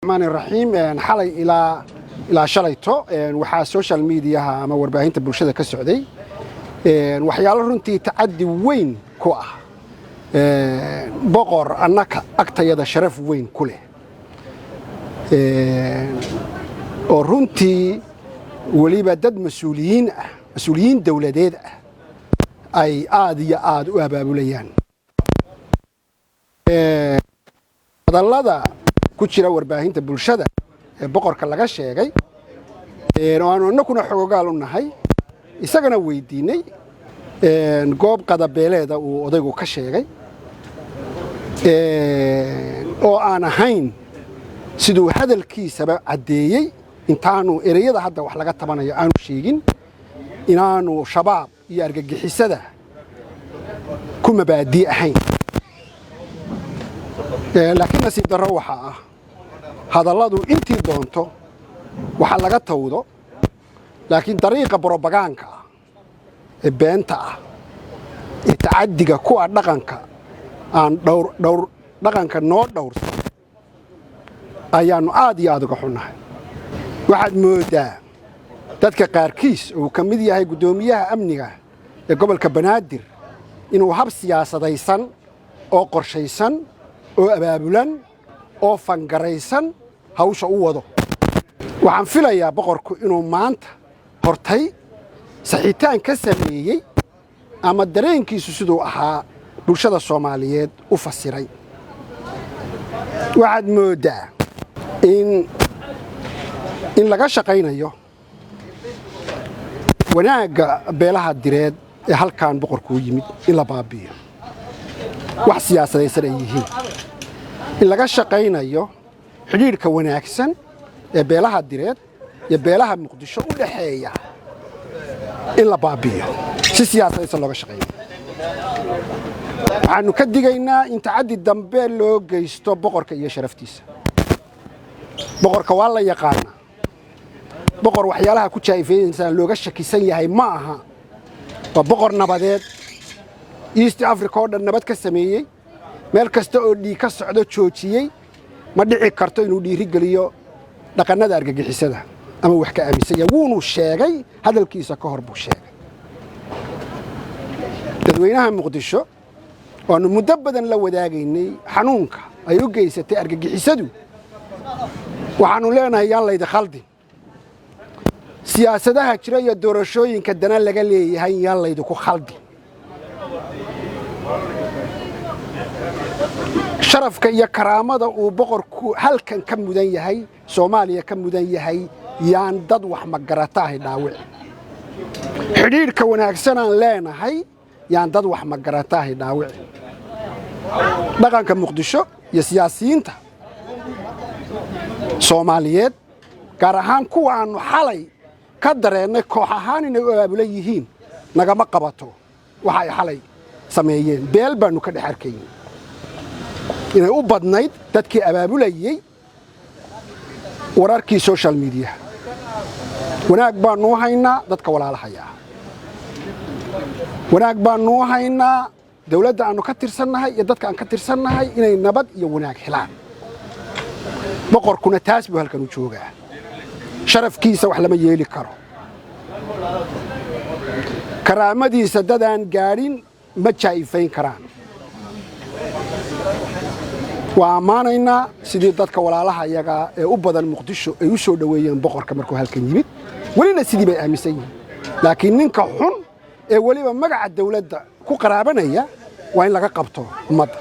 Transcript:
Raxmaan Raxiim. Xalay ilaa shalayto waxaa social mediaha ama warbaahinta bulshada ka socday waxyaalo runtii tacaddi weyn ku ah boqor annaka agtayada sharaf weyn ku leh, oo runtii weliba dad mas-uuliyiin ah, mas-uuliyiin dowladeed ah, ay aad iyo aad u abaabulayaan. Hadallada ku jira warbaahinta bulshada ee boqorka laga sheegay, oo aanu annakuna xogogaal u nahay, isagana weydiinay, goob qadabeeleeda uu odaygu ka sheegay, oo aan ahayn siduu hadalkiisaba caddeeyey, intaanu ereyada hadda wax laga tabanayo aanu sheegin, inaanu Shabaab iyo argagixisada ku mabaadii ahayn. Laakiin nasiib darro waxaa ah hadalladu intii doonto waxa laga tawdo, laakiin dariiqa brobagaanka ah ee beenta ah ee tacaddiga kuwa dhaqanka aan dhowr dhowr dhaqanka noo dhowrsan ayaannu aad iyo aad uga xunnahay. Waxaad mooddaa dadka qaarkiis, uu ka mid yahay guddoomiyaha amniga ee gobolka Banaadir, inuu hab siyaasadaysan oo qorshaysan oo abaabulan oo fangaraysan hawsha u wado. Waxaan filayaa boqorku inuu maanta hortay saxiitaan ka sameeyey ama dareenkiisu siduu ahaa bulshada Soomaaliyeed u fasiray. Waxaad mooddaa in laga shaqaynayo wanaagga beelaha Direed ee halkan boqorkuu yimid in la baabi'iyo, wax siyaasadaysan ay yihiin, in laga shaqaynayo xidhiidhka wanaagsan ee beelaha Direed iyo beelaha Muqdisho u dhaxeeya in la baabi'iyo, si siyaasadaysan looga shaqeeyo. Waxaannu ka digaynaa in tacaddi dambe loo geysto boqorka iyo sharaftiisa. Boqorka waa la yaqaanaa. Boqor waxyaalaha ku jaa'ifeynaysaa looga shakisan yahay ma aha. Waa boqor nabadeed, East Africa oo dhan nabad ka sameeyey, meel kasta oo dhiig ka socdo joojiyey. Ma dhici karto inuu dhiiri geliyo dhaqannada argagixisada ama wax ka aaminsan yahay. Wuunu sheegay, hadalkiisa ka hor buu sheegay. Dadweynaha Muqdisho waannu muddo badan la wadaagaynay xanuunka ay u geysatay argagixisadu. Waxaannu leenahay, yaan laydi khaldin. Siyaasadaha jira iyo doorashooyinka dana laga leeyahay yaan laydinku khaldin. Sharafka iyo karaamada uu boqorku halkan ka mudan yahay, Soomaaliya ka mudan yahay, yaan dad wax magarataahay dhaawicin. Xidhiidhka wanaagsanaan leenahay yaan dad wax magarataahay dhaawicin. Dhaqanka Muqdisho iyo siyaasiyiinta Soomaaliyeed, gaar ahaan kuwa aannu xalay ka dareennay koox ahaan inay u abaabulan yihiin, nagama qabato waxa ay xalay sameeyeen. Beel baannu ka dhex arkayn inay u badnayd dadkii abaabulayey wararkii social mediaha. Wanaag baannuu haynaa dadka walaalahayaa, wanaag baannuu haynaa dawladda aannu ka tirsannahay iyo dadka aan ka tirsannahay inay nabad iyo wanaag helaan. Boqorkuna taas buu halkan u joogaa. Sharafkiisa wax lama yeeli karo, karaamadiisa dadaan gaadhin ma jaa'ifayn karaan. Waa ammaanaynaa sidii dadka walaalaha iyagaa ee u badan Muqdisho ay u soo dhoweeyeen boqorka markuu halkan yimid. Welina sidii bay aaminsan yihiin, laakiin ninka xun ee weliba magaca dawladda ku qaraabanaya waa in laga qabto ummadda.